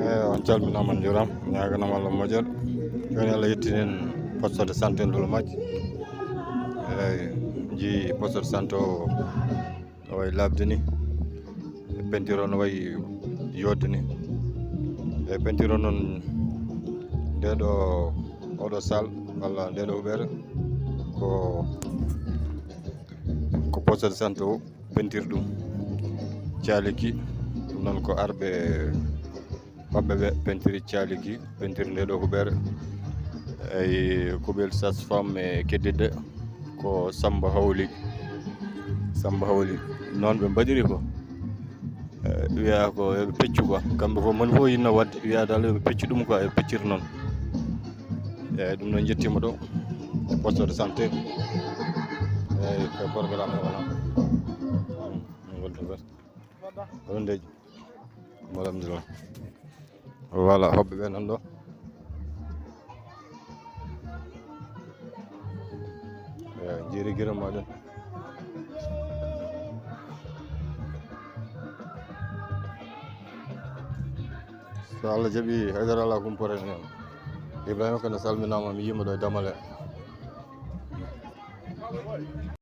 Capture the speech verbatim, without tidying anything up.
Eyi, on calminaama, on njuuraama, ñaaganama Allah moƴƴere. Jooni Allah yettini en poste de santé Ndulumaaji. Eyi, njii poste de santé o, no wayi laaɓde ni. E peinture o no wayi yooɗde ni. E peinture o noon, nde ɗo, oɗo salle walla nde ɗo huɓeere ko, ko poste de santé o peinture ɗum. Caaliki, ɗum noon ko arɓe hoɓɓe ɓe peinture caaliki, peinture nde ɗo huɓeere. Eyi, kuɓel sage-femme e keddiɗɗe ko Samba Hawli. Samba Hawli. Noon ɓe mbaɗiri ko. Eh, wiya ko yoɓe peccu quoi. Kamɓe fof, moni fof yinno waɗde, wiya dal yoɓe peccu ɗum quoi, yoɓe peccir noon. Eyi, ɗum noon njettiima ɗo e poste de santé. Eyi, ko programme o wona. Mm, ngol to ber. Oɗon deeƴi. Alhamdulillah. Voilà, hoɓɓe ɓe nan ɗo. Eyi, jiiri giro maɗen. So Allah jaɓi, haydara ala kumpore en. Ibrahima Kane salminaama, mi yiima ɗo e Damale.